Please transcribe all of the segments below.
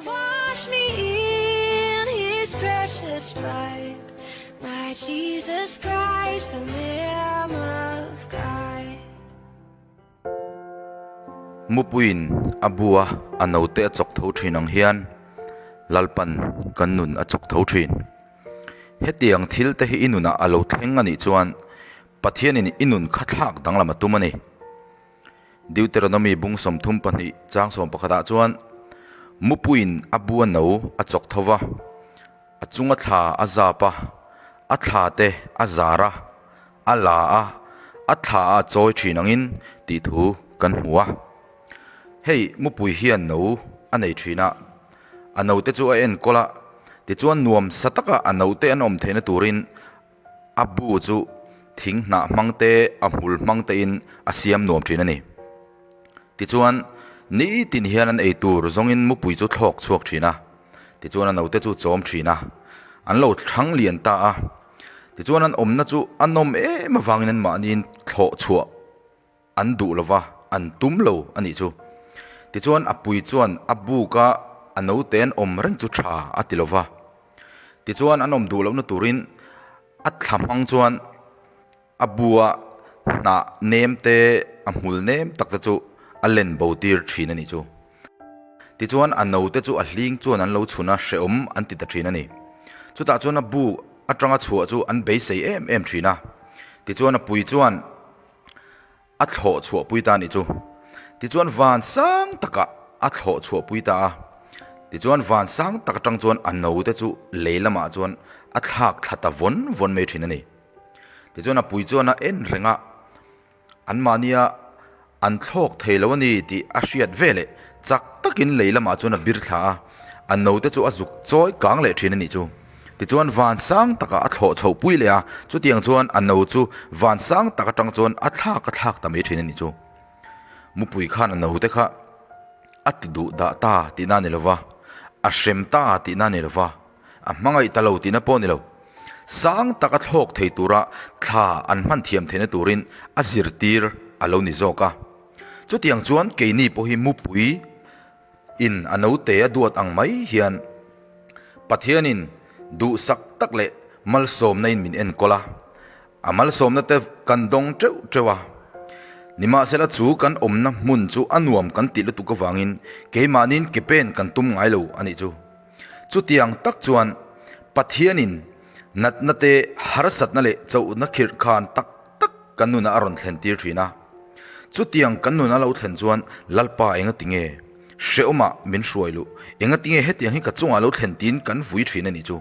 Wash me in his precious blood, my Jesus Christ, the Lamb of God. Mupuiin a bua a note a chawk tho thin ang hian Lalpan kan nun a chawk tho thin. Hetiang thil te hi i nunah a lo thleng a nih chuan Pathianin i nun kha thlak danglam a tum a ni. Deuteronomy bung 32 chang 11 ah chuan Mupuiin a bua no a chawk tho va, a chunga thla a zap a, a thla te a zar a, a la a, a thla a chawi thin angin tih thu kan hmu a. Hei mupui hian no a nei thin a, a note chu a enkawl a, tichuan nuam sa taka a note an awm theihna turin a bu chu thing hnah hmang te, a hmul hmang tein a siam nuam thin a ni. Tichuan, nitin hian an ei tur zawngin mupui chu thlawk chhuak thin a, tichuan a note chu chawm thin a, an lo thlang lian ta a. Tichuan an awmna chu a nawm em avangin anmahniin thlawh chhuah an duh lo va, an tum lo a nih chu. Tichuan a pui chuan a buka a note an awm reng chu tha a ti lo va. Tichuan an awm duh lohna turin a thla hmang chuan a bua hnah nem te, a hmul nem tak te chu a len bo tir thin a nih chu. Tichuan a note chu a hling chuan an lo chhun a, hrehawm an ti ta thin a ni. Chutah chuan a bu atanga chhuah chu an beisei em em thin a. Tichuan a pui chuan a thlawh chhuah pui ta a nih chu. Tichuan van sang takah a thlawh chhuah pui ta a. Tichuan van sang tak atang chuan a note chu lei lamah chuan a thlak thla ta vawn vawn mai thin a ni. Tichuan a pui chuan a en reng a, anmahnia an thlawk thei lo a ni tih a hriat veleh chak takin lei lamah chuan a bir thla a, a note chu a zuk chawi kang leh thin a nih chu. Tichuan van sang takah a thlawh chhoh pui leh a, chutiang chuan a no chu van sang tak atang chuan a thlak a thlak ta mai thin a nih chu. Mupui khan a note kha a ti duh dah ta tihna a ni lo va, a hrem ta tihna a ni lo va, a hmangaih ta lo tihna pawh a ni lo. Sang taka thlawk thei tura thla an hman thiam theihna turin a zirtir a lo ni zawk a. Chutiang chuan keini pawh hi mupui in a note a duat ang mai hian Pathianin duhsak tak leh malsawmna in min enkawl a, a malsawmna te kan dawng teuh teuh a. Nimahsela chu kan awmna hmun chu a nuam kan tih lutuk avangin keimahniin ke pen kan tum ngai lo a nih chu. Chutiang tak chuan Pathianin natna te harsatna leh chauhna khirh khan tak tak kan nunah a rawn thlen tir thin a. Chutiang kan nun a lo thlen chuan Lalpa enga tinge hrehawmah min hruai luh, enga tinge hetiang hi ka chungah lo thlen tiin kan vui thin a nih chu.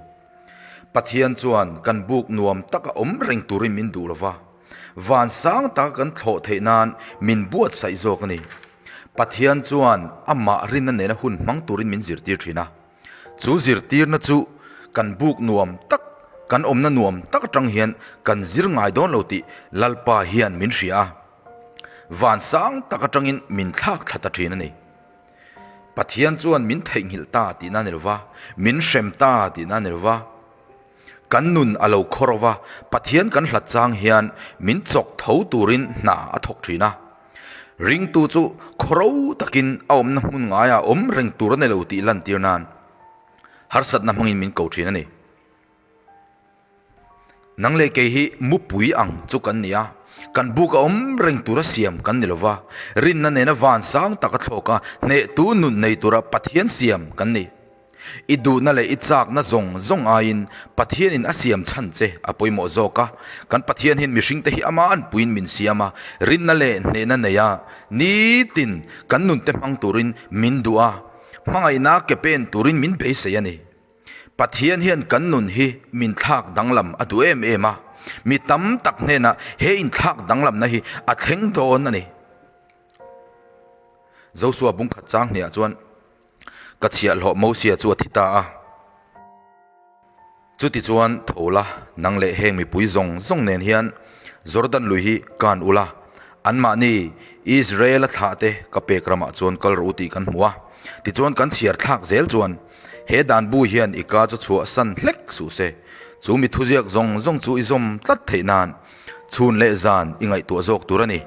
Pathian chuan kan buk nuam taka awm reng turin min duh lova, van sang taka kan thlawh theih nan min buatsaih zawk a ni. Pathian chuan amah rinna nena hun hmang turin min zirtir thin a. Chu zirtirna chu kan buk nuam tak, kan awmna nuam tak atang hian kan zir ngai dawn lo tih Lalpa hian min hria a. Van sang tak atangin min thlak thla ta thin a ni. Pathian chuan min theihnghilh ta tihna a ni lo va, min hrem ta tihna a ni lo va. Kan nun a lo khawr va, Pathian kan hlat chang hian min chawk tho turin hna a thawk thin a. Ringtu chu khawro takin a awmna hmun ngaiah awm reng tur a ni lo tih lantir nan harsatna hmangin min ko thin a ni. Nang leh kei hi mupui ang chu kan ni a, kan buk a awm reng tura siam kan ni lo va, rinna nena van sang taka thlawk a, hnehtu nun nei tura Pathian siam kan ni. I duhna leh i chakna zawng zawng aiin Pathianin a siam chhan che a pawimawh zawk a. Kan Pathian hian mihringte hi ama anpuiin min siam a, rinna leh hnehna nei a, nitin kan nunte hmang turin min duh a, hmangaihna ke pen turin min beisei a ni. Pathian hian kan nun hi min thlak danglam a duh em em a, mi tam tak hnenah he inthlak danglamna hi a thleng dawn a ni. Josua bungkhat chang hniah chuan. Ka chhiahhlawh Mosia chu a thi ta a. Chutichuan tho la, nang leh heng mipui zawng zawng nen hian Jordan lui hi kan ul a, anmahni Israel-a thlahte ka pek ramah chuan kal rawh u tih kan hmu a. Tichuan kan chhiar thlak zel chuan he dan bu hian i ka chu chhuahsan hlek suh se, chu mi thuziak zawng zawng chu i zawm tlat theih nan Chhun leh zan i ngaihtuah zawk tur a ni.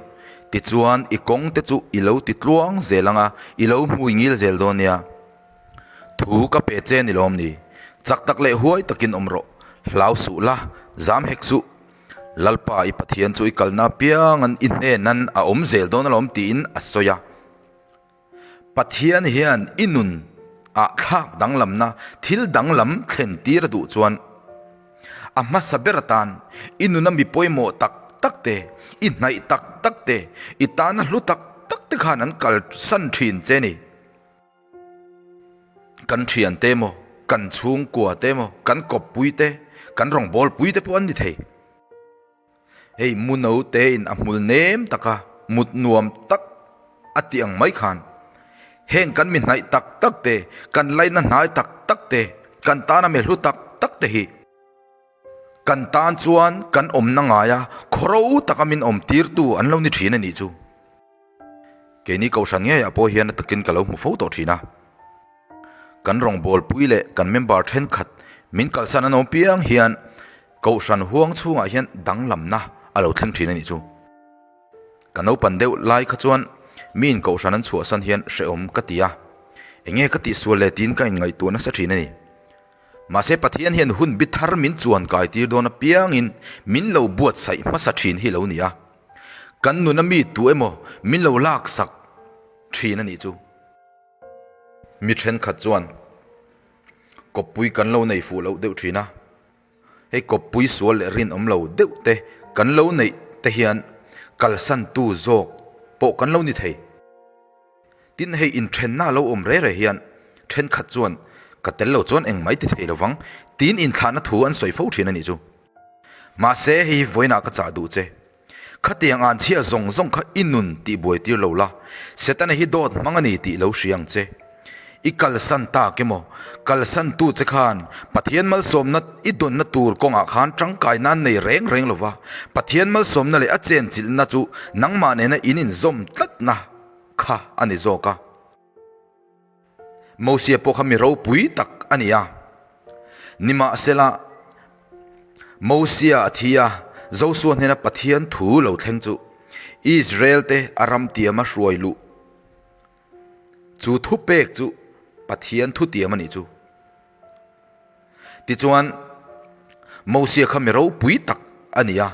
Tichuan i kawng te chu i lo ti tluang zel ang a, i lo hmui ngil zel dawn nia. Thu ka pe che ni lawm ni? Chak tak leh huai takin awm rawh. Hlau suh la, zam hek suh. Lalpa i Pathian chu i kalna apiangan i hnenan a awm zel dawn alawm tiin a sawi a. Pathian hian i nun ah thlak danglamna thil danglam thlen tir a duh chuan a hmasa ber atan i nuna mi pawimawh tak tak te, i hnaih tak tak te, i tana hlu tak tak te khan an kalsan thin che ni. Kan thian te emaw, kan chhungkua te emaw, kan kawppui te, kan rawngbawlpui te pawh an ni thei. Hei muno te in a hmul nem taka mut nuam tak a tih ang mai khan heng kan mi hnaih tak tak te, kan laina hnai tak tak te, kan tana mi hlu tak tak te hi kan tan chuan kan awmna ngaia khawro taka min awm tirtu an lo ni thin a nih chu. Keini kohhran ngeiah pawh hian a takin ka lo hmu fo tawh thin a. Kan rawngbawlpui leh kan member thenkhat min kalsan an awm piang hian kohhran huang chhungah hian danglamna a lo thleng thin a nih chu. Ka naupan deuh lai kha chuan miin kohhran an chhuahsan hian hrehawm ka ti a, enge ka tihsual le tiin ka inngaihtuah nasa thin a ni. Mahse Pathian hian hun bi thar min chuan kai tir dawn apiangin min lo buatsaih hmasa thin hi lo ni a. Kan nuna mi tu emaw min lo laksak thin a nih chu. Mi thenkhat chuan kawppui kan lo nei fuh loh deuh thin a, hei kawppui sual leh rinawm lo deuh te kan lo neih te hian kalsantu zawk pawh kan lo ni thei. Tin, hei inthenna lo awm re re hian thenkhat chuan ka tel lo chuan engmah i ti thei lovang tiin inthlahna thu an sawi fo thin a nih chu. Mahse, hei hi vawiinah ka chah duh che. Khatiang an chhia zawng zawng kha i nun tih buai tir lo la, Setana hi dawt hmang a ni tih lo hria ang che. I kalsan tak emaw, kalsan tu che khan Pathian malsawmna i dawnna tur kawngah khan tangkai nan nei reng reng lo va, Pathian malsawmna leh a chenchilhna chu nangmah nena in inzawm tlatna kha a ni zawk a. Mosia pawh kha mi ropui tak a ni a. Nimahsela, Mosia a thi a, Josua hnena Pathian thu lo thleng chu Israel-te a ram tiama hruai luh chu thupek chu Pathian thutiam a nih chu. Tichuan, Mosia kha mi ropui tak a ni a,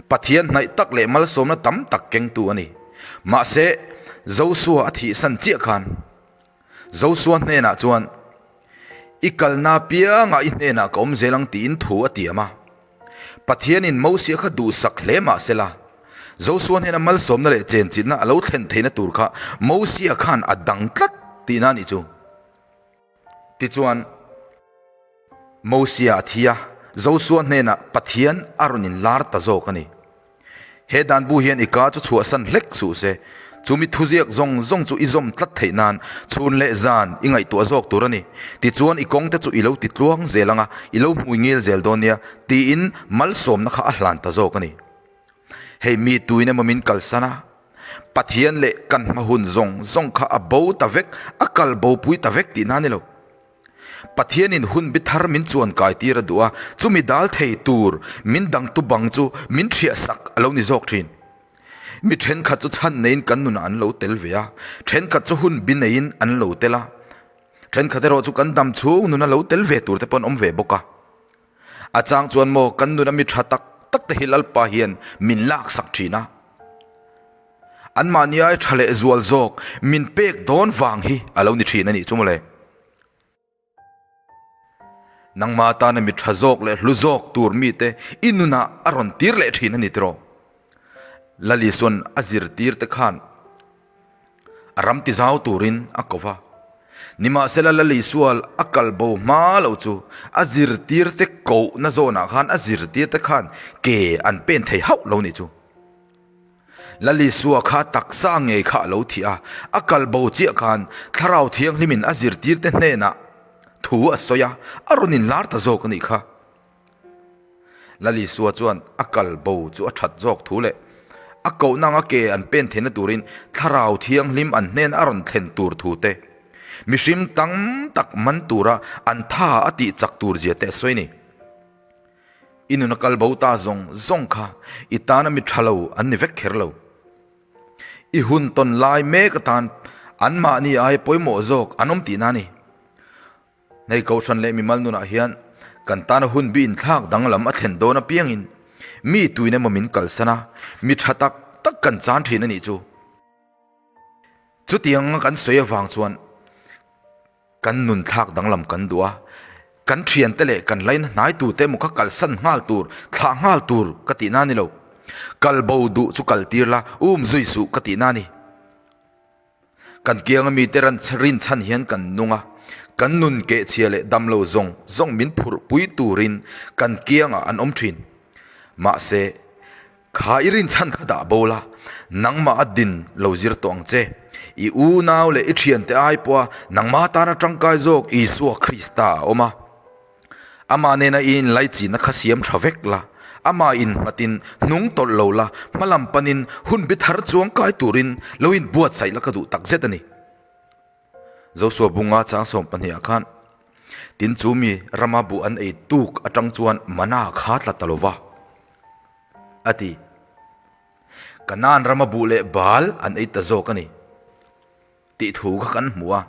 Pathian hnaih tak leh malsawmna tam tak kengtu a ni. Mahse, Josua a thihsan chiah khan, Josua hnenah chuan, I kalna apiangah i hnenah ka awm zel ang tiin thu a tiam a. Pathianin Mosia kha duhsak hle mah sela, Josua hnena malsawmna leh chenchilhna a lo thlen theihna tur kha Mosia khan a dang tlat tihna a nih chu. Tichuan, Mosia a thi a, Josua hnenah Pathian a rawn inlar ta zawk a ni. He dan bu hian i ka chu chhuahsan hlek suh se, chumi thuziak zawng zawng chu i zawm tlat theih nan chhun leh zan i ngaihtuah zawk tur a ni. Tichuan i kawngte chu i lo ti tluang zel ang a, i lo hmui ngil zel dawn nia, tiin malsawmna kha a hlan ta zawk a ni. Hei mi tuin emaw min kalsan a, Pathian leh kan hma hun zawng zawng kha a bo ta vek, a kal bo pui ta vek tihna a ni lo. Pathianin hun bi thar min chuan kai tir a duh a, chumi dal thei tur min dangtu bang chu min thiah sak a lo ni zawk thin. Mi thenkhat chu chhan neiin kan nunah an lo tel ve a, thenkhat chu hun bi neiin an lo tel a, thenkhat erawh chu kan dam chhung nuna lo tel ve tur te pawh an awm ve bawk a. A chang chuan maw kan nuna mi tha tak tak te hi Lalpa hian min laksak thin a. Anmahni ai tha leh zual zawk min pek dawn vang hi a lo ni thin a nih chu mawle. Nangma atana mi tha zawk leh hlu zawk tur mite i nunah a rawn tir leh thin a ni tiraw. Lalisuan a zirtir te khan A ram ti zau turin a ko va. Nimahsela Lalisual a kal bo hma lo chu a zirtirte kohna zawnah khan a zirtirte khan ke an pen thei hauh lo nih chu. Lalisua kha taksa ngei kha a lo thih a, a kal bo chiah khan Thlarau Thianghlimin a zirtirte hnenah thu a sawi a, a rawn inlar ta zawk a nih kha. Lalisua chuan a kal bo chu a that zawk thu leh a kohna anga ke an pen theihna turin Thlarau Thianghlim an hnen a rawn thlen tur thu te, mihring tam tak man tura an tha a tih chak tur zia te a sawi a ni. I nun a kal bo ta zawng zawng kha i tana mi tha lo an ni vek kher lo. I hun tawn lai mek atan anmahni aia pawimawh zawk an awm tihna a ni. Nei Kohhran leh mimal nunah hian kan tana hun bi inthlak danglam a thlen dawn apiangin mi tuin emaw min kalsan a, mi tha tak tak kan chan thin a nih chu. Chutiang kan sawi avang chuan kan nun thlak danglam kan duh a, kan thiante leh kan laina hnai tute emaw ka kalsan nghal tur, thlah nghal tur ka tihna a ni lo. Kal bo duh chu kal tir la, um zui suh ka tihna a ni. Kan kianga mite ran rin chhan hian kan nung a, kan nun kehchhia leh damlo zawng zawng min phurh pui turin kan kiangah an awm thin. Mahse, kha i rin chhan kha dah bo la, nangmah a din lo zir tawh ang che. I unau leh i thiante ai pawha nangmah tana tangkai zawk Isua Krista a awm a. Amah nena i inlaichinna kha siam tha vek la, amah innghatin hnung tawlh lo la, hmalam panin hun bi thar chuang kai turin lo inbuatsaih la ka duh tak zet a ni. Joshua bunga chang 12 ah khan tin chu mi rama buh an ei tuk atang chuan mana kha tla ta lo va, a ti. Kanaan rama buh leh bal an ei ta zawk a ni. Tih thu kha kan hmu a.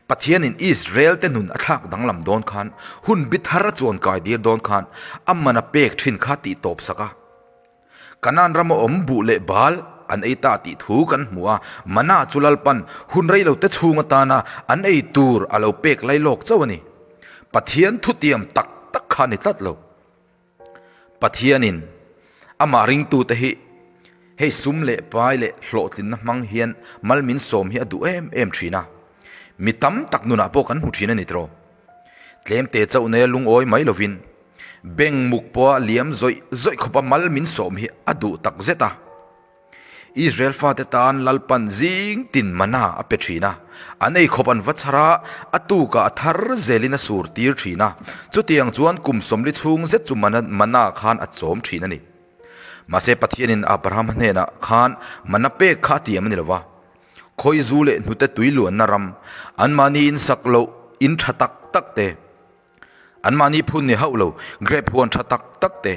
Pathianin Israel-te nun a thlak danglam dawn khan, hun bi thar a chuan kai dir dawn khan, a man a pek thin kha tih tawp sak a. Kanaan rama awm buh leh bal an ei ta tih thu kan hmu a, mana chu Lalpan hun rei lo te chhung atana an ei tur a lo pek lai lawk chauh a ni. Pathian thutiam tak tak kha a ni tlat lo. Pathianin amah ringtute hi hei sum leh pai leh hlawhtlinna hmang hian mal min sawm hi a duh em em thin a, mi tam tak nunah pawh kan hmu thin a ni tawh. Tlemte chauh nea lungawi mai lovin beng muk pawha liam zawih zawih khawpa mal min sawm hi a duh tak zet a. Israel fate tan Lalpan zing tin mana a pe thin a, an ei khawp an va chhar a, a tukah a thar zelin a sur tir thin a, chutiang chuan kum 40 chhung zet chu mana mana khan a chawm thin a ni. Mahse Pathianin Abraham hnenah khan mana pek kha a tiam a ni lo va, khawi zu leh hnute tui luanna ram, anmahni insak loh in tha tak tak te, Anmahni phun ni hauh lo, grape huan tha tak tak te,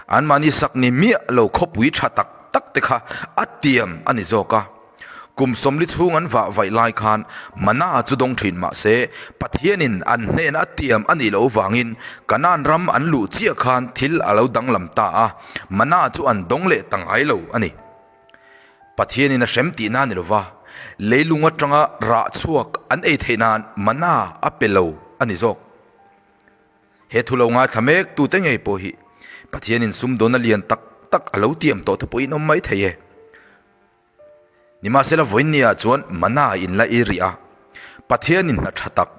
anmahni sak ni miah lo khawpui tha tak tak te kha a tiam a ni zawk a. Kum 40 chhung an vah vaih lai khan mana chu dawng thin mah se, Pathianin an hnena a tiam a nih loh vangin Kanaan ram an luh chiah khan thil a lo danglam ta a, mana chu an dawng leh ta ngai lo a ni. Pathianin a hrem tihna a ni lova, leilung atanga rah chhuak an ei theih nan mana a pe lo a ni zawk. He thu lo ngaithla mek tute ngei pawh hi Pathianin sumdawnna lian tak tak a lo tiam tawh te pawhin awm mai thei e. Nimahsela vawiinniah chuan mana in la i rih a, Pathianin hna tha tak,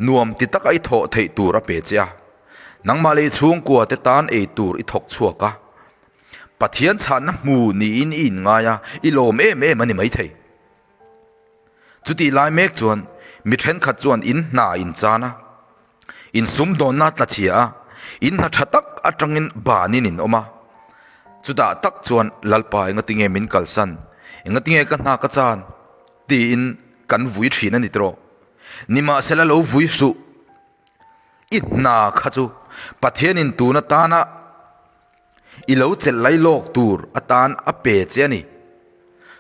nuam ti taka i thawh theih tur a pe che a, nangmah leh i chhungkua te tan ei tur i thawk chhuak a, Pathian chhanna hmu niin i inngai a, i lawm em em a ni maithei. Chutih lai mek chuan mi thenkhat chuan in hna in chan a, in sumdawnna tla chhia a, in hna tha tak atangin banin in awm a. Chutah tak chuan Lalpa engatinge min kalsan, engatinge ka hna ka chan tiin kan vui thin a ni tawh. Nimahsela lo vui suh. I hna kha chu Pathianin tun atana I lo chelh lai lawk tur atan a pe che a ni.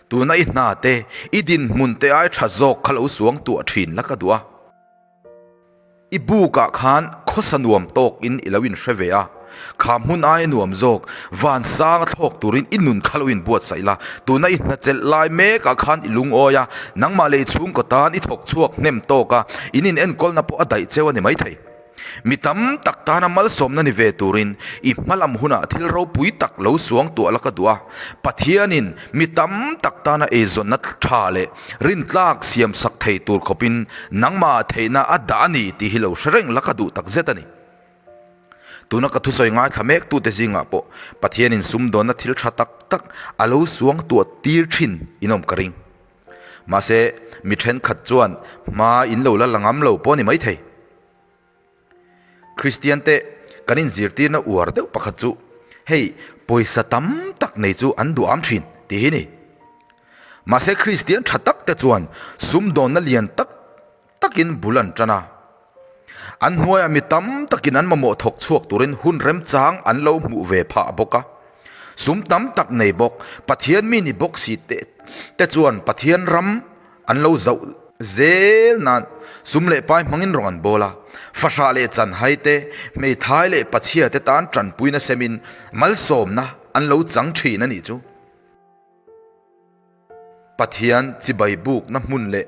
Tuna i hna te, i dinhmun te ai tha zawk kha lo suang tuah thin la ka duh a. I bukah khan khawsa nuam tawkin i lo inhre ve a, kha hmun aia nuam zawk van sang a thlawk turin i nun kha lo inbuatsaih la. Tuna i hna chelh lai mekah khan i lungawi a, nangmah leh i chhungkaw tan i thawk chhuak hnem tawk a, in inenkawlna pawh a daih cheu a ni maithei. Mi tam tak tana malsawmna ni ve turin i hmalam hunah thil ropui tak lo suang tuah la ka duh a. Pathianin mi tam tak tana eizawnna tha leh rintlak siam sak thei tur khawpin nangmah theihna a dah a ni tih hi lo hre reng la ka duh tak zet a ni. Tuna ka thusawi ngaithla mek tute zingah pawh Pathianin sumdawnna thil tha tak tak a lo suang tuah tir thin in awm ka ring. Mahse, mi thenkhat chuan hma in lo la la ngam lo pawh a ni maithei. Kristian te kan inzirtirna uar deuh pakhat chu hei pawisa tam tak nei chu an duham thin tih hi ni. Mahse Kristian tha tak te chuan sumdawnna lian tak takin bul an tan a. An hnuaiah mi tam takin an mamawh thawk chhuak turin hun remchang an lo hmuh ve phah bawk a. Sum tam tak nei bawk Pathian mi ni bawk si te te chuan Pathian ram an lo zauh. Zel nan sum leh pai hmangin rawng an bawl a, fahrah leh chanhai te, hmeithai leh pachhia te tan tanpuina semin malsawmna an lo chang thin a nih chu. Pathian chibai bukna hmun leh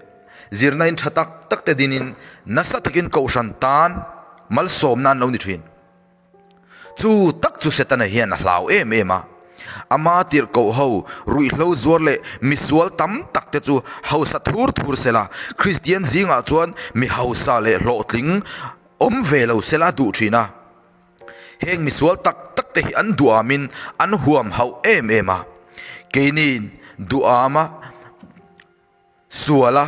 zirna in tha tak tak te dinin nasa takin kohhran tan malsawmna an lo ni thin. Chu tak chu Setana hian a hlau em em a. Ama tirhkoh ho, ruihhlo zuar leh misual tam tak te chu hausa thur thur sela, Kristian zingah chuan mi hausa leh hlawhtling awm ve lo sela duh thin a. Heng misual tak tak te hi an duamin an huam hauh em em a. Keini duama Suala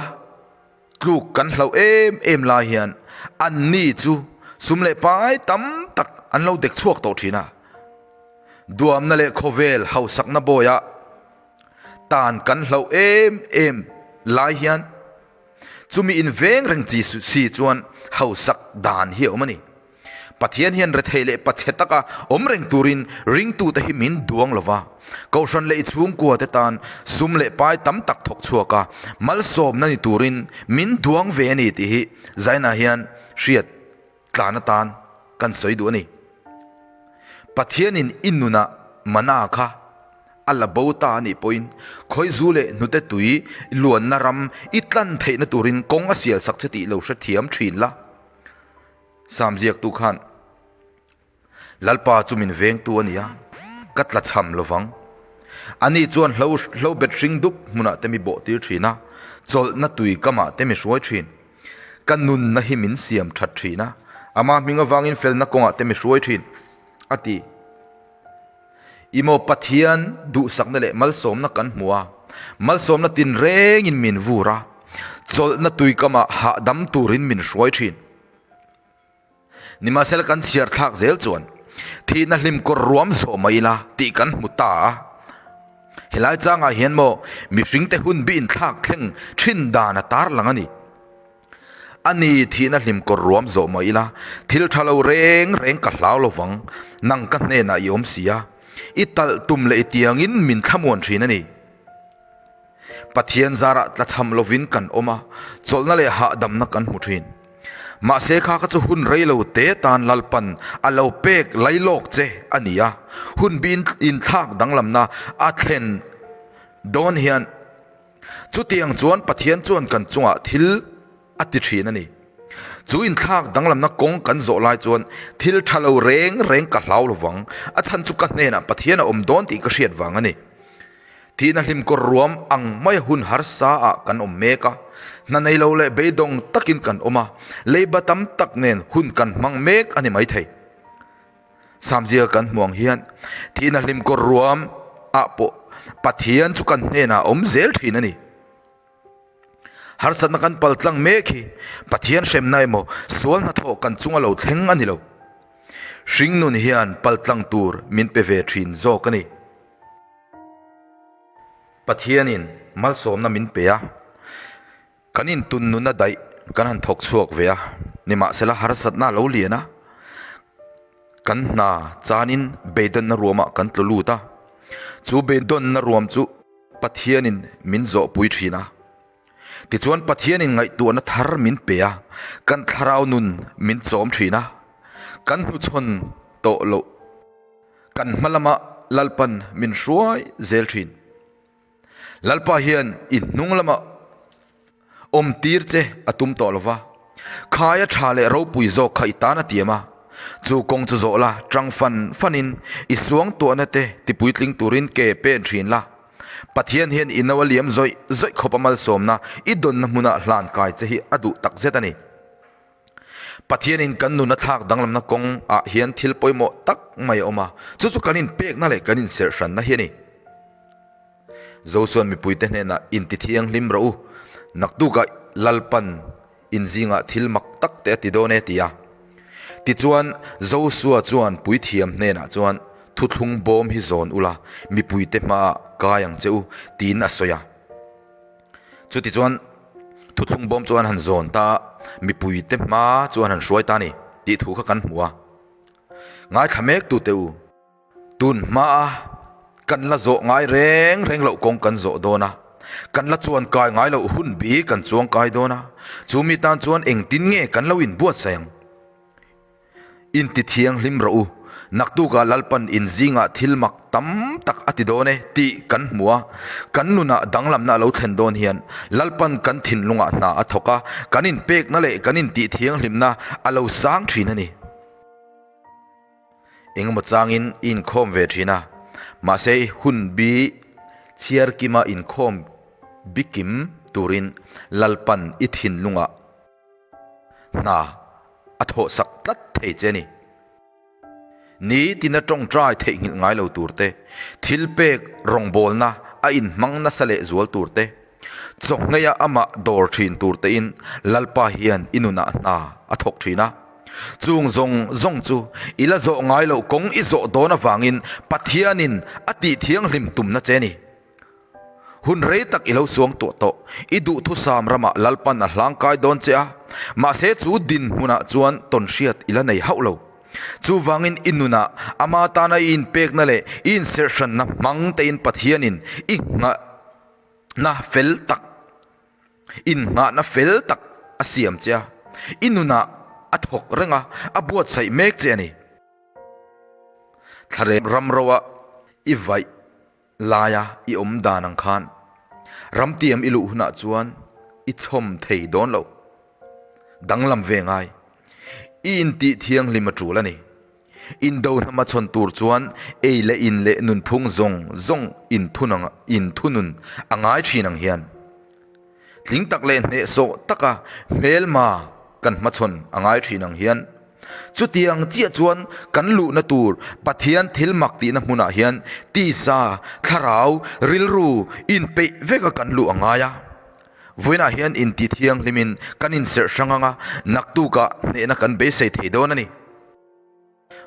tluk kan hlauh em em lai hian anni chu sum leh pai tam tak an lo dek chhuak tawh thin a. Duamna leh khawvel hausakna bawiah tan kan hlauh em em lai hian chumi inveng reng chi si chuan hausak dan hi a awm a ni. Pathian hian rethei leh pachhe taka awm reng turin ringtute hi min duang lo va. Kohhran leh i chhungkuate tan sum leh pai tam tak thawk chhuak a, malsawmna ni turin min duang ve a ni tih hi Zaina hian hriat tlan atan kan sawi duh a ni. Pathianin i nunah mana kha a la bo ta a nih pawhin khawizu leh hnute tui luanna ram i tlan theihna turin kawng a sialsak che tih lo hrethiam thin la. Sam ziaktu khan, Lalpa chu min vengtu a ni a, ka tla chham lo vang. Ani chuan hlo hlo bet hring dup hmunah te mi bawh tir thin a, chawlhna tui kamah te mi hruai thin. Ka nunna hi min siam that thin a, ama hming avangin felna kawngah te mi hruai thin, a ti. Imaw Pathian duhsakna leh malsawmna kan hmu a, malsawmna tinrengin min vur a, chawlhna tuikamah hahdam turin min hruai thin. Nimahsela kan chhiar thlak zel chuan thihna hlim kawr ruam zawh mai ila tih kan hmu ta a. Helai changah hian maw mihringte hun bi inthlak thleng thin dan a tarlang a ni. A ni thihna hlim kawr ruam zawh mai ila thil tha lo reng reng ka hlau lo vang, nang ka hnenah i awm si a, i talh tum leh i tiangin min thlamuan thin a ni. Pathian zarah tlachham lovin kan awm a, chawlhna leh hahdamna kan hmu thin. Mahse kha kha chu hun rei lo te tan Lalpan a lo pek lai lawk che a ni a, hun bi inthlak danglamna a thlen dawn hian chutiang chuan Pathian chuan kan chungah thil a ti thin a ni. Chu inthlak danglamna kawng kan zawh lai chuan thil tha lo reng reng ka hlau lovang, a chhan chu ka hnenah Pathian a awm dawn tih ka hriat vang a ni. Thihna hlimkawr ruam ang maia hun harsa ah kan awm mek a, hna nei lo leh beidawng takin kan awm a, leiba tam tak nen hun kan hmang mek a ni maithei. Samzia kan hmu ang hian thihna hlimkawr ruam ah pawh Pathian chu kan hnenah a awm zel thin a ni. Harsatna kan pal tlang mek hi Pathian hremna emaw sual hnathawh kan chunga lo thleng a ni lo. Hringnun hian pal tlang tur min pe ve thin zawk a ni. Pathianin malsawmna min pe a, kan intun nuna daih kan han thawk chhuak ve a, nimahsela harsatna a lo lian a, kan hna chanin beidawnna ruamah kan tlu lut a, chu beidawnna ruam chu Pathianin min zawhpui thin a. Tichuan Pathianin ngaihtuahna thar min pe a, kan thlarau nun min chawm thin a, kan hnuchhawn tawh loh. Kan hma lama Lalpan min hruai zel thin. Lalpa hian i hnung lama awm tir che a tum tawh lova, khaia tha leh ropui zawk kha i tan a tiam a. Chu kawng chu zawh la, tang fan fanin i suangtuahna te tipuitling turin ke pen thin la. Pathian hian i no a liam zawih zawih khawp a malsawmna i dawnna hmunah hlan kai che hi a duh takzet a ni. Pathianin kan nun a thlak danglamna kawng ah hian thil pawimawh tak mai a awm a, chu chu kan inpekna leh kan inserhhranna hi a ni. Josuan mipuite hnenah inti thianghlim rawh u, naktukah Lalpan in zingah thil mak tak te a ti dawn e ti a. Tichuan Josua chuan puithiam hnenah chuan thuthlung bawm hi zawn ula, mipuite hmaah kai ang che u tiin a sawi a. Chutichuan thuthlung bawm chu an han zawn ta a, mipuite hma chu an han hruai ta a ni tih thu kha kan hmu a. Ngaithla mek tute u, tun hmaa kan la zawh ngai reng reng loh kawng kan zawh dawn a. Kan la chuan kai ngai loh hun bi kan chuang kai dawn a, chu mi tan chuan engtin nge kan lo inbuatsaih ang? Inti thianghlim rawh u, naktukah Lalpan in zingah thil mak tam tak a ti dawn e tih kan hmu a, kan nunah danglamna a lo thlen dawn hian Lalpan kan thinlungah hna a thawk a, kan inpekna leh kan intih thianghlimna a lo sang thin a ni. Engemaw changin i inkhawm ve thin a, mahse i hun bi chhiar kima inkhawm bikim turin Lalpan i thinlungah hna a thawhsak tlat thei che a ni. Ni tina tawngtai theihnghilh ngai lo tur te, thil pek rawngbawlna a inhmang nasa leh zual tur te, chawhngheia amah dawr thin tur tein Lalpa hian i nunah hna a thawk thin a. Chung zawng zawng chu i la zawh ngai loh kawng i zawh dawn avangin Pathianin a tih thianghlim tumna che a ni. Hun rei tak i lo suang tuah tawh. I duhthusam ramah Lalpan a hlangkai dawn che a, mahse chu dinhmunah chuan tawnhriat i la nei hauh lo. Chuvangin i nunah ama tana i inpekna leh i inserhhranna hmang tein Pathianin i nghahna fel tak innghahna fel tak a siam che a, i nunah a thawk reng a, a buatsaih mek che a ni. Thlarem ramroa i vaih Laia i awm dan ang khan ramtiam i luh hunah chuan i chhawm thei dawn lo. Danglam ve ngai. I intih thianghlim a tul a ni. Indo hnama chhawn tur chuan ei leh in leh nunphung zawng zawng inthunun a ngai thin ang hian. Tling tak leh hnehsawh taka hmelma kan hmachhawn a ngai thin ang hian chutiang chiah chuan kan luhna tur Pathian thil mak tihna hmunah hian tisa, thlarau, rilru inpeih veka kan luh a ngai a. Vawiinah hian inti thianghlimin kan inserh hrang ang a, naktukah hnehna kan beisei thei dawn a ni.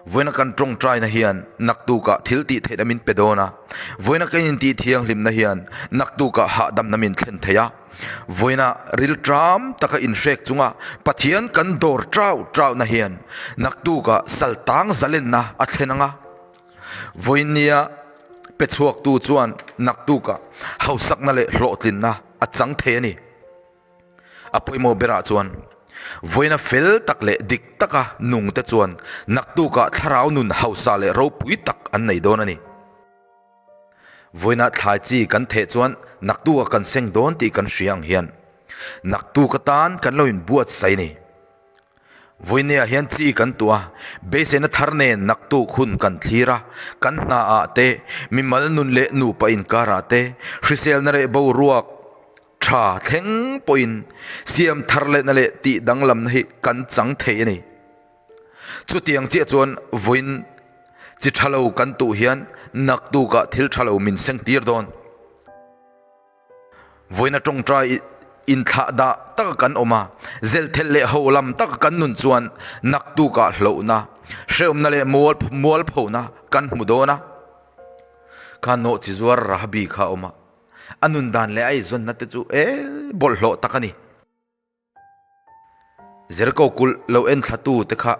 Vawiina kan tawngtaina hian naktukah thil tih theihna min pe dawn a, vawiina kan intih thianghlimna hian naktukah hahdamna min thlen thei a. Vawiina rilṭam taka inhrek chunga Pathian kan dawr ṭau ṭauhna hian naktukah saltang zalenna a thlen ang a. Vawinia pe chhuaktu chuan naktukah hausakna leh hlawhtlinna a chang thei a ni. A pawimawh berah chuan vawiina fel tak leh dik taka nungte chuan naktukah thlarau nun hausa leh ropui tak an nei dawn a ni. Vawiina thlai chi kan theh chuan naktuka kan seng dawn tih kan hria ang hian naktuk atan kan lo inbuatsaih a ni. Vawinia hian chi kan tuah a, beiseina thar nen naktuk hun kan thlir a, kan hnaah te, mimal nun leh nupa inkarah te, hriselna leh boruak, Tha thleng pawhin siam thar lehna leh tih danglamna hi kan chang thei a ni. Chutiang chiah chuan vawiin chi tha lo kan tuh hian naktukah thil tha lo min seng tir dawn. Vawiin a tawngtai inthlah dah taka kan awm a, zelthelh leh ho lam taka kan nun chuan naktukah hlauhna, hrehawmna leh mualphona kan hmu dawn a. Kha nawh chi zuar Rahabi kha a awm a. A nun dan leh a eizawnna te chu e bawlhhlawh tak a ni. Jericho kulh lo en thlatu te kha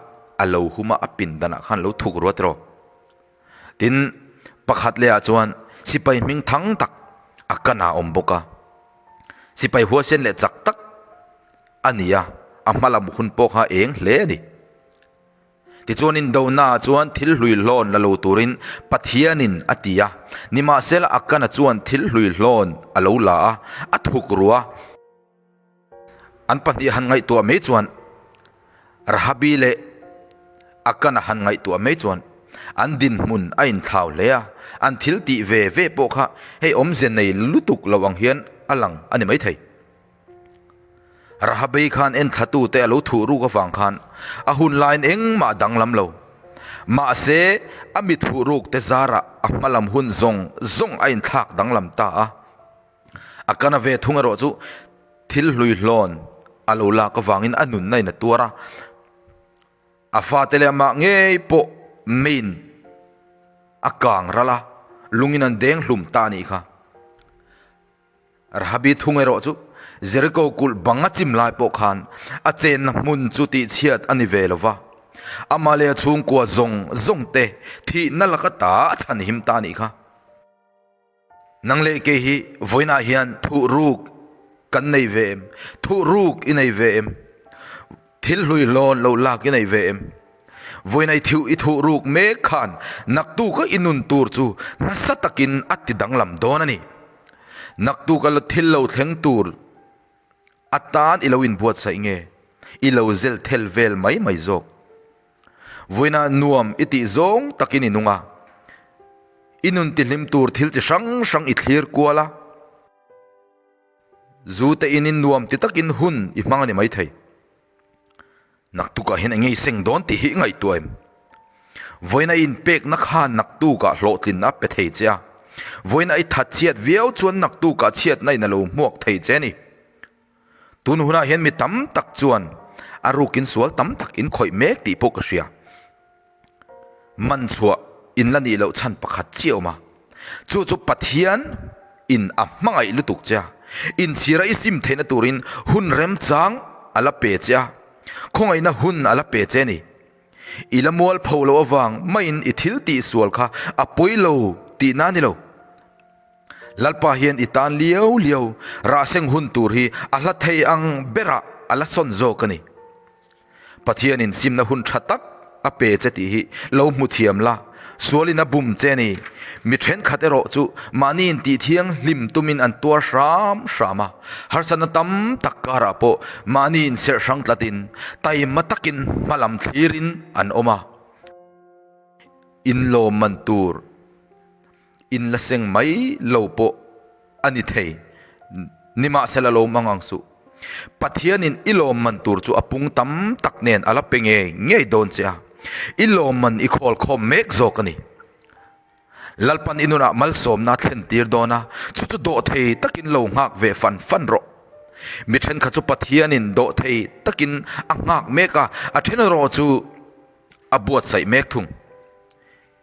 a lo hum a, a pindanah khan lo thuk ruat rawh. Tin, pakhat lehah chuan sipai hming thang tak a kan ah a awm bawk a. Sipai huaisen leh chak tak a ni a, a hma lam hun pawh kha eng hle a ni. Tichuan indona chuan thil hlui hlawn la lo turin Pathianin a ti a, nimahsela Akana chuan thil hlui hlawn a lo la a, a thuk ru a. An pahnih han ngaihtuah mai chuan Rahabi leh Akana han ngaihtuah mai chuan an dinhmun a inthlau hle a, an thil tih ve ve pawh kha hei awmze nei lutuk lo ang hian a lang a ni maithei. Rahabei khan enthlatute a lo thuh ruk avang khan a hun laiin engmah a danglam lo. Mahse, a mi thuh rukte zarah a hmalam hun zawng zawng a inthlak danglam ta a. A kana ve thung erawh chu thil hluihlawn a lo lak avangin a nunna in a tuar a. A fate leh amah ngei pawh main a kang ral a, lungin an deng hlum ta a nih kha. Rahabi thung erawh chu Jeriko kulh bang a chim lai pawh khan a chenna hmun chu tihchhiat a ni ve lo va, amah leh a chhungkua zawng zawng te thihna laka ta a chhan him ta a nih kha. Nang leh kei hi vawiinah hian thuh ruk kan nei ve em? Thuh ruk i nei ve em? Thil hlui hlawn lo lak i nei ve em? Vawiinah i thiuh i thuh ruk mek khan naktuka i nun tur chu nasa takin a ti danglam dawn a ni. Naktuka thil lo thleng tur atan i lo inbuatsaih nge? I lo zel thel vel mai mai zawk. Vawiinah nuam i tih zawng takin i nung a, i nun tihlim tur thil chi hrang hrang i thlir kual a, zu te in in nuam ti takin hun i hmang a ni maithei. Naktukah hian eng nge i seng dawn tih hi i ngaihtuah em? Vawiina i inpekna khan naktukah hlawhtlinna a pe thei che a, vawiina i that chhiat viau chuan naktukah chhiatna in a lo hmuak thei che a ni. Tun hunah hian mi tam tak chuan a rukin sual tam tak in khawih mek tih pawh ka hria. Man chhuah in la nih loh chhan pakhat chiah awm a, chu chu Pathian in a hmangaih lutuk che a, inchhira i sim theihna turin hun remchang a la pe che a, khawngaihna hun a la pe che a ni. I la mual pho loh avang maiin i thil tih sual kha a pawi lo tihna a ni lo. Lalpa hian i tan liau liau rahseng hun tur hi a hla thei ang berah a la sawn zawk a ni. Pathianin simna hun tha tak a pe che tih hi lo hmu thiam la, sualin a bum che a ni. Mi thenkhat erawh chu mahni intih thianghlim tumin an tuar hram hram a, harsatna tam tak karah pawh mahni inserh hrang tlatin taima takin hmalam thlirin an awm a, inlawmman tur. In la seng mai lo pawh a ni thei. Nimahsela lo mang ang suh. Pathianin i lawmman tur chu a pung tam tak nen a la pe ngei ngei dawn che a. I lawmman i khawl khawm mek zawk a ni. Lalpan i nunah malsawmna a thlen tir dawn a, chu chu dawhthei takin lo nghak ve fan fan rawh. Mi thenkhat chu Pathianin dawhthei takin a nghak mek a, a then erawh chu a buatsaih mek thung.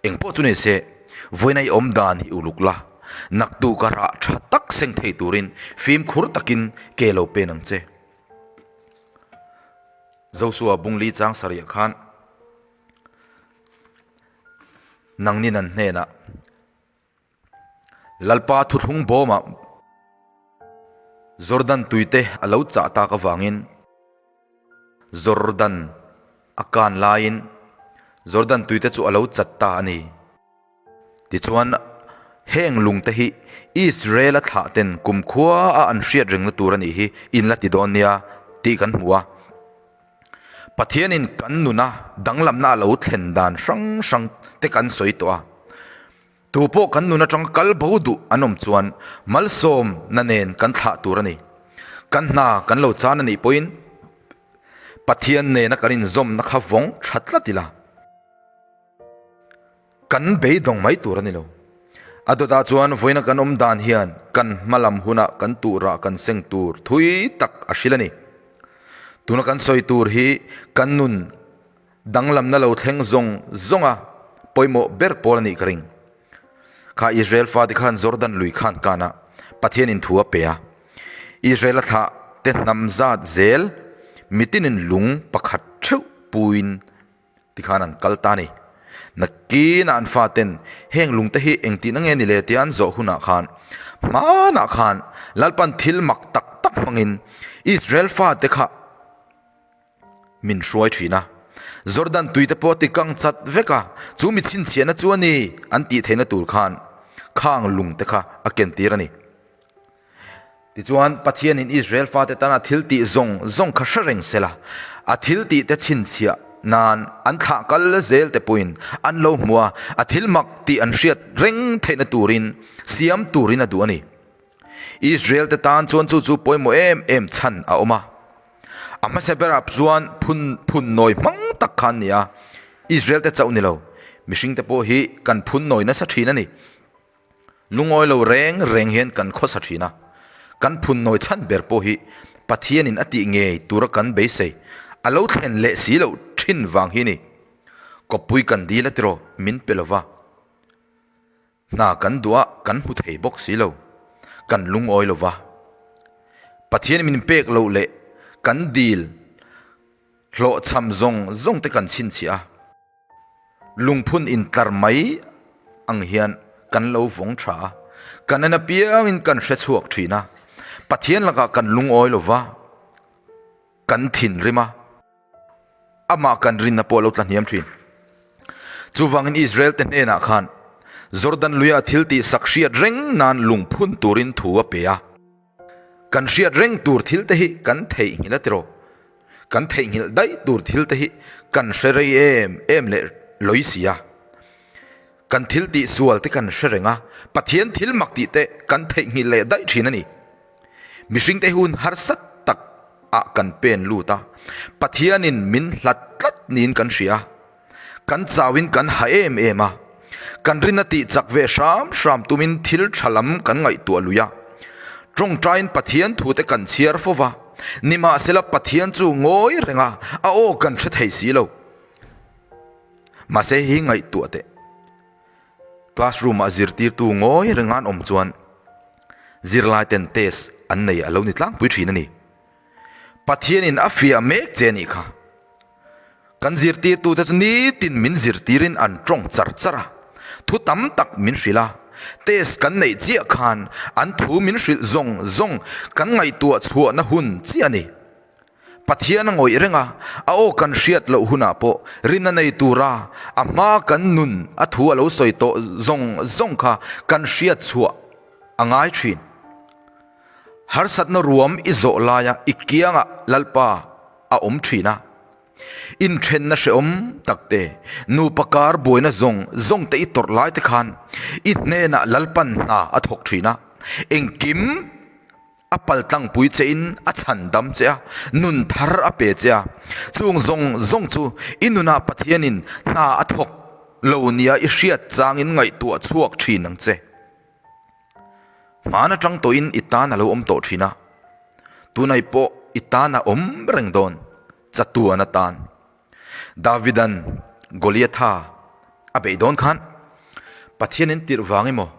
Eng pawh chu ni se, vawiina i awm dan hi uluk la, naktuk a rah tha tak seng thei turin fimkhur takin ke lo pen ang che. Josua Bungli chang sarih khan nangnin an hnenah Lalpa thuthlung bawmah Jordan tuite a lo chah tak avangin Jordan a kan laiin Jordan tuite chu a lo chat ta a ni. Tichuan, heng lungte hi Israel-a thlahten kumkhua a an hriat rengna tur a nih hi in la ti dawn nia tih kan hmu a. Pathianin kan nuna danglamna a lo thlen dan hrang hrang te kan sawi tawh a. Tu pawh kan nun atanga kal bo duh an awm chuan malsawmna nen kan thlah tur a ni. Kan hna kan lo chan a nih pawhin Pathian nena kan inzawmna kha vawng tha tlat ila, kan beidawng mai tur a ni lo. A dawtah chuan vawiina kan awm dan hian kan hma lam hunah kan tuhrah kan seng tur thui tak a hrilh a ni. Tuna kan sawi tur hi kan nun Danglamna lo thleng zawng zawnga pawimawh ber pawl a nih ka ring. Kha Israel fate khan Jordan lui khan kanah Pathianin thu a pe a. Israel-a thlah te hnam zat zel mitinin lung pakhat theuh puin tikhan an kal ta a ni. Nakinah an faten heng lungte hi engtihna nge ni le tia an zawh hunah khan hmanah khan Lalpan thil mak tak tak hmangin Israel fate kha Min hruai thin a. Jordan tui te pawh a ti kang chat vek a, chu mi chhinchhiahna chu a ni an tih theihna tur khan khang lung te kha a ken tir a ni. Tichuan, Pathianin Israel fate tana thil tih zawng zawng kha hre reng sela, a thil tih te chhinchhiah nan an thlah kal zel te pawhin an lo hmu a, a thil mak tih an hriat reng theihna turin siam turin a duh a ni. Israel te tan chuan chu chu pawimawh em em chhan a awm a. A hmasa berah chuan phun phun nawi hmang tak kha an ni a, Israel te chauh ni lo, mihring te pawh hi kan phun nawi nasa thin a ni. Lungawi lo reng reng hian kan khawsa thin a, kan phun nawi chhan ber pawh hi Pathianin a tih ngei tura kan beisei a lo thlen leh si loh thin vang hi a ni. Kawppui kan dil a tiraw min pe lova. Hna kan duh a, kan hmu thei bawk si lo. Kan lungawi lo va. Pathian min pek loh leh kan dil hlawhchham zawng zawng te kan chhinchhiah a. Lungphun intlar mai ang hian kan lo vawng tha a. Kan en apiangin kan hre chhuak thin a, Pathian lakah kan lungawi lo va, kan thinrim a, amah kan rinna pawh a lo tla hniam thin. Chuvangin Israel te hnenah khan Jordan luia thil tihsak hriat reng nan lungphun turin thu a pe a. Kan hriat reng tur thil te hi kan theihnghilh a tiraw? Kan theihnghilh daih tur thil te hi kan hre rei em em leh lawi si a. Kan thil tih sual te kan hre reng a, Pathian thil mak tih te kan theihnghilh leh daih thin a ni. Mihring te hun harsa tak ah kan pen lut a, Pathianin min hlat tlat niin kan hria a, kan chauin kan ha em em a, kan rin a tih chak ve hram hram tumin thil tha lam kan ngaihtuah lui a, tawngtaiin Pathian thu te kan chhiar fo va, nimahsela Pathian chu ngawi reng a, a aw kan hre thei si lo. Mahse hi ngaihtuah teh. Classroom ah zirtirtu ngawi reng an awm chuan zirlai ten test an nei a lo ni tlangpui thin a ni. Pathianin a fiah mek che a nih kha. Kan zirtirtute chu nitin min zirtirin an tawng char char a, thu tam tak min hrilh a, test kan neih chiah khan an thu min hrilh zawng zawng kan ngaihtuah chhuahna hun chiah a ni. Pathian a ngawih reng a, a aw kan hriat loh hunah pawh rinna nei tura a hma kan nun a thu a lo sawi tawh zawng zawng kha kan hriat chhuah a ngai thin. Harsatna ruam i zawh laia i kiangah Lalpa a awm thin a, inthenna hrehawm takte, nupa kar buaina zawng zawng te i tawrh lai te khan i hnenah Lalpan hna a thawk thin a, engkim A paltlangpui chein a chhandam che a, nun thar a pe che a. Chung zawng zawng chu i nunah Pathianin hna a thawk lo nia i hriat changin ngaihtuah chhuak thin ang che. Hman atang tawhin i tan a lo awm tawh thin a, tunai pawh i tan a awm reng dawn, chatuan atan. Davidan Goliatha a beih dawn khan Pathianin tirh vang emaw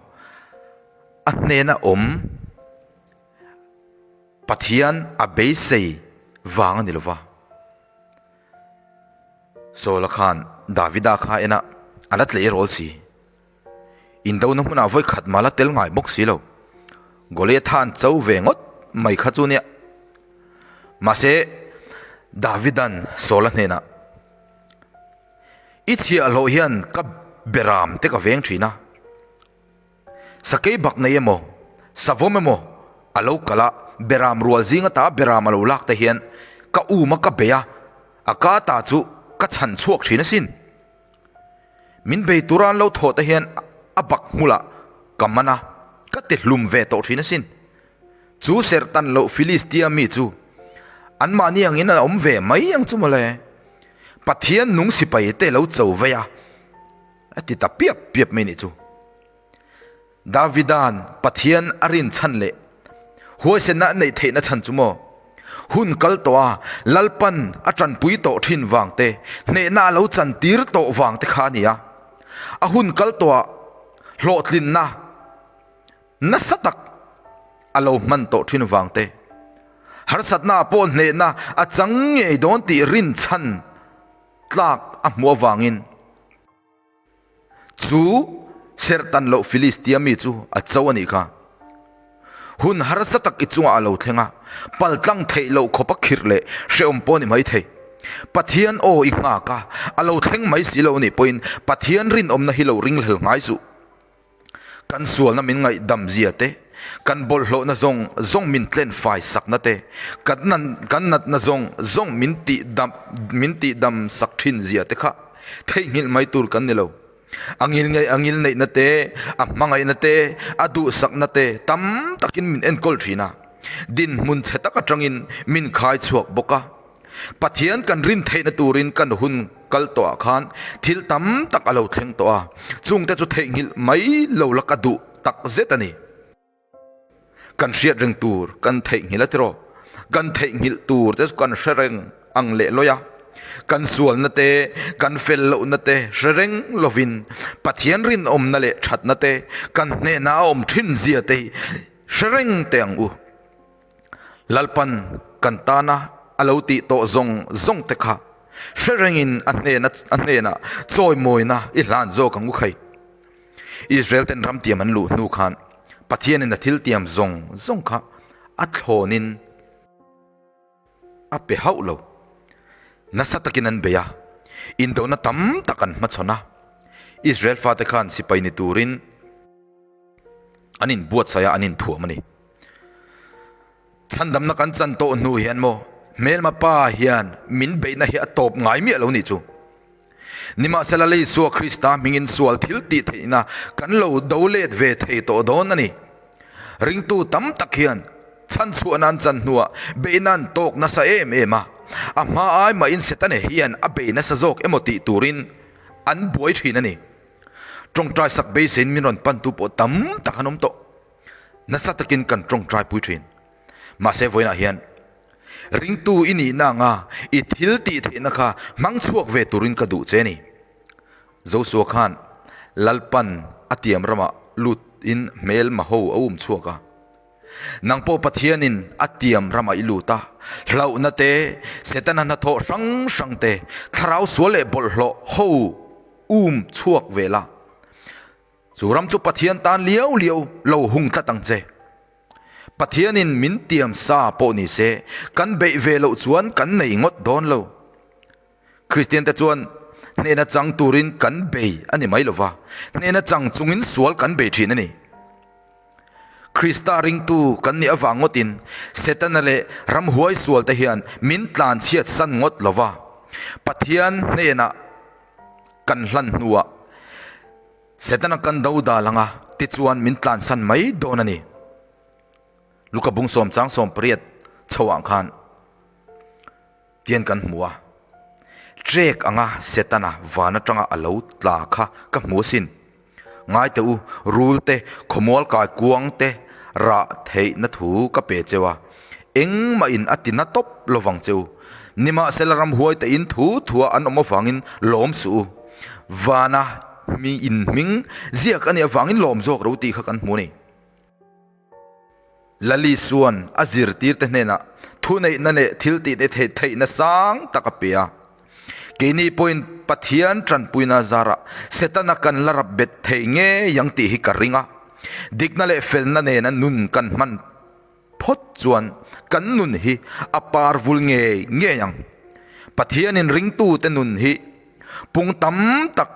a hnena awm Pathian a beisei vang a ni lova. Saula khan Davida kha ena a la tleirawl si. Indona hmunah vawi khat mah la tel ngai bawk si lo. Goliatha an cho ve ngawt mai kha chu nia. Mahse, Davidan Saula hnenah, I chhiahhlawh hian ka beram te ka veng thin a. Sakei bak nei emaw, savawm emaw a lo kal a, beram rual zing ata beram a lo lak te hian ka um a ka bei a, a ka ta chu ka chhan chhuak thin asin. Min bei tura an lo thawh te hian a bak hmulah ka man a, ka ti hlum ve tawh thin asin. Chu serhtan loh Filistia mi chu anmahni angin a awm ve mai ang chu mawle. Pathian nung sipai te lo cho vei a, a ti ta piap piap mai nih chu. Davida'n Pathian a rin chhan leh huaisenna a neih theihna chhan chu maw? Hun kal tawh a, Lalpan a tanpui tawh thin vang te, hnehna a lo chantir tawh vang te kha a ni a. A hun kal tawhah hlawhtlinna nasa tak a lo hman tawh thin vang te, harsatna ah pawh hnehna a chang ngei dawn tih rinchhan tlak a hmuh avangin, Chu serhtan loh Filistia mi chu a cho a nih kha. Hun harsa tak i chungah a lo thleng a, paltlang theih loh khawp a khirh leh hrehawm pawh a ni mai thei. Pathian aw i nghak a, a lo thleng mai si lo a nih pawhin Pathian rinawmna hi lo ringhlel ngai suh. Kan sualna min ngaihdam zia te, kan bawlhhlawhna zawng zawng min tlen fai sakna te, kan kan natna zawng zawng min tih dam min tih dam sak thin zia te kha theihnghilh mai tur kan ni lo. A ngil ngei a ngil neihna te, a hmangaihna te, a duhsakna te tam takin min enkawl thin a, dinhmun chhe tak atangin min khai chhuak bawk a. Pathian kan rin theihna turin kan hun kal tawhah khan thil tam tak a lo thleng tawh a, chungte chu theihnghilh mai lo la ka duh tak zet a ni. Kan hriat reng tur kan theihnghilh a tiraw? Kan theihnghilh tur te chu kan hre reng ang leh lawi a, kan sualna te, kan fel lohna te hre reng lovin Pathian rinawmna leh thatna te kan hnenah a awm thin zia te hi hre reng teh ang u. Lalpan kan tana a lo tih tawh zawng zawng te kha hre rengin a hnena a hnenah chawimawina i hlan zawk ang u khai. Israel ten ramtiam an luh hnu khan. Pathianin a thiltiam zawng zawng kha a thlawnin a pe hauh lo. Nasa takin an bei a, indona tam tak an hmachhawn a. Israel fate khan sipai ni turin an inbuatsaih a, an inthuam a ni. Chhandamna kan chan tawh hnu hian maw hmelma pa hian min beihna hi a tawp ngai miah lo nih chu. Nimahsela Isua Krista hmingin sual thil tih theihna kan lo do let ve thei tawh dawn a ni. Ringtu tam tak hian chhanchhuahna an chan hnuah beihna an tawk nasa em em a, a hma ai mahin Setana hian a bei nasa zawk emaw tih turin an buai thin a ni. Tawngtai sak beiseiin min rawn pantu pawh tam tak an awm tawh. Nasa takin kan tawngtai pui thin. Mahse vawiinah hian ringtu i nihna anga i thil tih theihna kha hmang chhuak ve turin ka duh che a ni. Joshua khan Lalpan a tiam ramah lut in hmel maho a um chhuak a. Nang pawh Pathianin a tiam ramah i lut a, hlauhna te, Setana hnathawh hrang hrang te, thlarau sual leh bawlhhlawh ho um chhuak ve la. Chu ram chu Pathian tan liau liau lo hung tlat ang che. Pathianin min tiam sa pawh ni se, kan beih ve loh chuan kan nei ngawt dawn lo. Kristiante chuan hnehna chang turin kan bei a ni mai lo va, hnehna chang chungin sual kan bei thin a ni. Krista ringtu kan nih avang ngawtin Setana leh ramhuai sualte hian min tlanchhiat san ngawt lo va, Pathian hnenah kan hlan hnuah Setana kan do dal anga tichuan min tlansan mai dawn a ni. Luka bung sawm chang 18 chhoah khan tian kan hmu a, Trek anga Setana van atanga a lo tla kha ka hmu asin. Ngai teh u, rul te, khawmual kai kuang te rah theihna thu ka pe cheu a, engmah in a ti na tawp lovang cheu. Nimahsela ramhuai te in thu thua an awm avangin lawm suh u. Vana mi in hming ziak a nih avangin lawm zawk ro tih kha kan hmu a ni. Lali chuan a zirtirte hnenah thuneihna leh thiltihte theihna sang tak a pe a. Keini pawhin Pathian tanpuina zarah Setana kan la rap bet thei ngei ang tih hi ka ring a. Dikna leh felna nena nun kan hman phawt chuan kan nun hi a par vul ngei ngei ang. Pathianin ringtute nun hi pung tam tak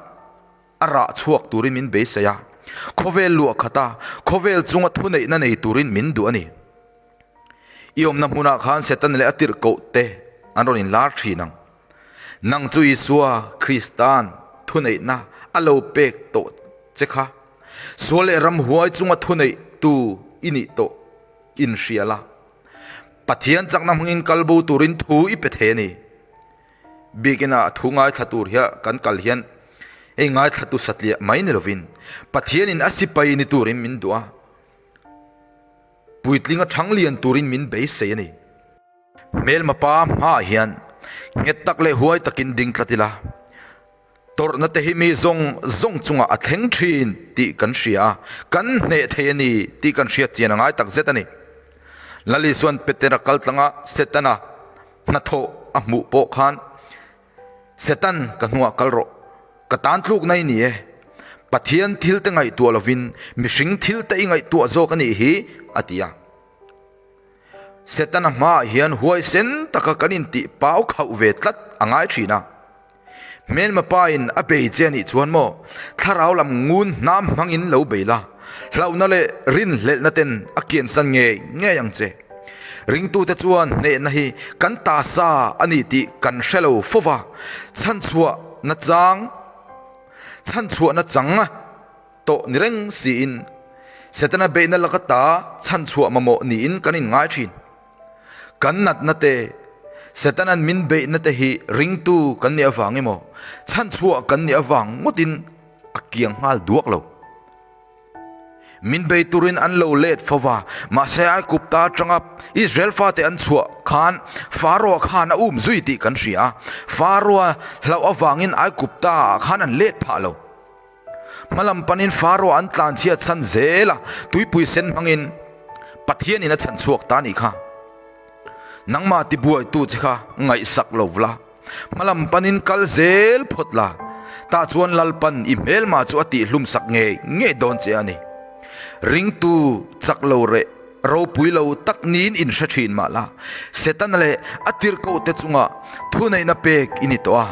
A rah chhuak turin min beisei a, khawvel luah khat a, khawvel chunga thuneihna nei turin min duh a ni. I awmna hmunah khan Setana leh a tirhkoh te an rawn inlar thin ang. Nang chu Isua Krista'n thuneihna a lo pek tawh che kha, sual leh ramhuai chunga thuneih tu i nih tawh inhria la, Pathian chakna hmangin kal bo turin thu i pe thei a ni. Biakina a thu ngaithla tur hian kan kal hian hei ngaithla tu satliah mai ni lovin Pathianin a sipai ni turin min duh a, puitlinga thang lian turin min beisei a ni. Hmelma pa hmaah hian nghet tak leh huai takin ding tlat ila, tawrhna te hi mi zawng zawng chungah a thleng thin tih kan hria a, kan hneh thei a ni tih kan hriat chian a ngai tak zet a ni. Lali chuan Petera kal tlanga Setana Hnathawh a hmuh pawh khan, Setan, ka hnuah kal rawh. Ka tan tlukna i ni e. Pathian thil te ngaihtuah lovin mihring thil te i ngaihtuah zawk a nih hi, a ti a. Setana hmaah hian huaisen taka kan intih pau khauh ve tlat a ngai thin a. Hmelma pain a bei che a nih chuan maw, thlarau lam ngun hnam hmangin lo bei la, hlauhna leh rinhlelhna ten a kiansan ngei ngei ang che. Ringtute chuan hnehna hi kan ta sa a ni tih kan hre lo fo va, chhanchhuahna chang chhanchhuahna chang tawh ni reng siin Setana beihna laka ta chhanchhuah mamawh niin kan inngai thin. Kan natna te, Setana'n min beihna te hi ringtu kan nih avang emaw, chhanchhuah kan nih avang ngawtin a kiang nghal duak lo. Min bei turin an lo let fo va, mahse Aigupta atanga Israel fate an chhuah khan Faroa khan a um zui tih kan hria a, Faroa hlauh avangin Aigupta ah khan an let phah lo. Hmalam panin Faroa an tlanchhiat chhan zel a, tuipui sen hmangin Pathianin a chhan chhuak ta a nih kha. Nangmah tibuaitu che kha ngaihsak lo vla, hmalam panin kal zel phawt la, tah chuan Lalpan i hmelma chu a tihhlum sak ngei ngei dawn che a ni. Ringtu chak lo reh ropui lo tak niin in hre thin mah la, Setana leh a tirhkohte chunga thuneihna pek i ni tawh a,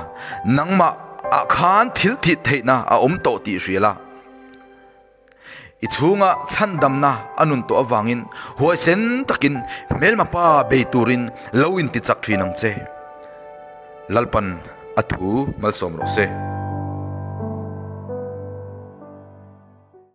nangmah ah khan thil thih theihna a awm tawh tih hria la. I chhunga chhandamna a nun tawh avangin huaisen takin hmelma pa bei turin lo intichak thin ang che. Lalpan a thu malsawm rawh se.